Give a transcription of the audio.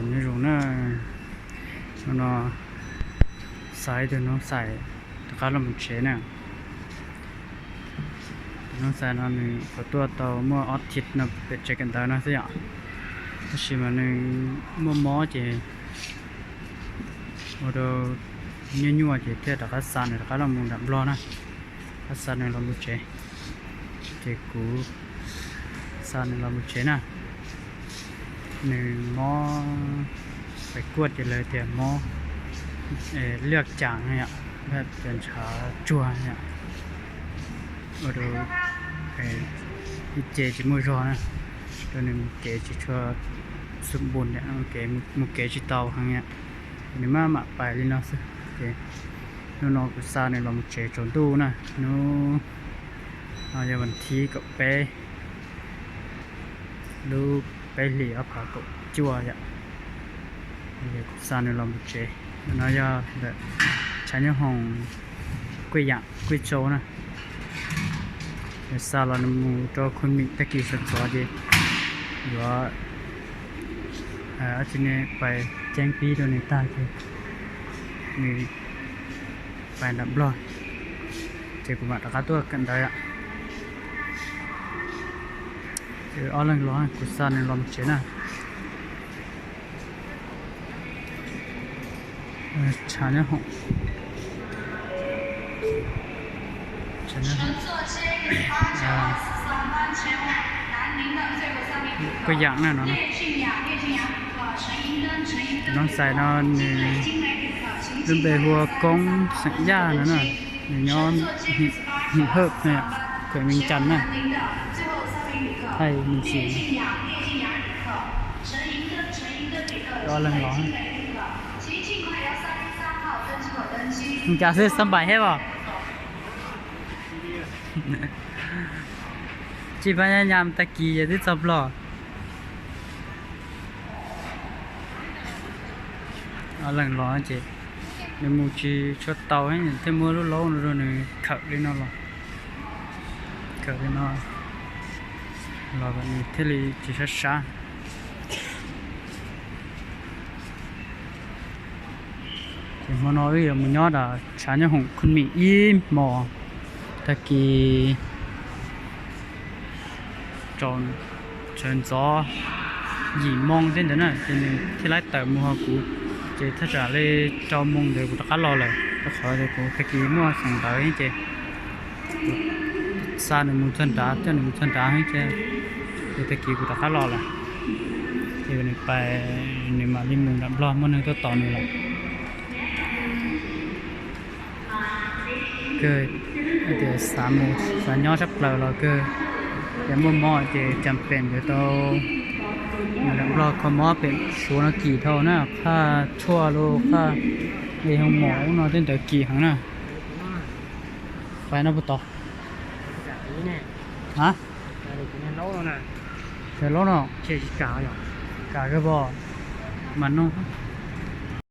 Nyob zoo na, hnub no xa ib tug noob xais rov qab los mus tsev na. Tus noob xais no nws tsuas tuaj tau muaj ob thiv no pem tsev kawm ntawv no xwb yom. Tab sis mas nws muaj mob ces ua rau nyuaj nyuaj ces thiaj rov qab xa nws rov qab los mus nram Nplog na. Rov qab xa nws los mus tsev, ces kuv xa nws los mus tsev na. Nws mob pais kuaj ces lawv tias mob liaj cas no yom, liaj cas ntshav tsuag yom. Ua rau ib ce tsis muaj zog na, rau nws mus kev tsis tshua xub npus, mus kev tsis tau heev yom. Nws maj mam pais li no xwb ces hnub no kuv xa nws los mus tsev tsaus ntuj na. Hnub no yog vas thib kaum peb, lub peb hlis ob phav kaum cuaj yom. Kuv xa nws los mus tsev. No yog ntawm tshav nyob hoom Kuj Yam, Kuj Tsau na. Nws xa los nws mus rau Khun Mim, tag kis sawv ntxov ces yuav ob tug ne pais ceeb pib rau nws tag ces nws pais nram Nplog, ces kuv mam rov qab tuaj kawm ntawv. Ces ob leeg los kuv xa nws los mus tsev na. Tshav nyob hoom, Kuj Yam na no. Noob xais no nws lub npe hu ua Koob xeem Yaj no na. Nws nyob Him Hawj, khuem Vees Cas na, thaij me ntsis. Ob leeg los, cas xwb xab npais thiab os. Tsis pab nyab nyam tag kis yog twb txog Nplog. Ob leeg los ces nws mus tsis tshua tau thiab, thiaj muab lub laub no rau nws khawm li no los, khawm li no los nws thiaj li tsis sab sab. Ces hmo no wb yuav mus nyob rau tshav nyob hoom Khun Mim ib hmos, tag kis tsaus, sawv ntxov yim moo tej ntawd na ces nws thiaj laib tawm mus hos kuv. Ces thaj tsam li rau moo ntawd kuv rov qab los lawm, rau qhov tias kuv tag kis muaj xeem ntawv ces xa nws mus txog nrad, coj nws mus txog nrad ces, ces tag kis kuv rov qab los lawm. Ces nws pais, nws mam li mus nram Nplog muaj neeg tuaj tos nws lawm. Kawg tias xav mus xav nyob sab plaws los kawg, ces muaj mob ces cas pem yuav tau nram Nplog kho mob pem Suav no kim dhau na, qhaj tshuaj los qhaj li hoo mom ub no tej ntawd kim heev na. Pais no puas tau? A, cov laub no, kam kawg pom, mas no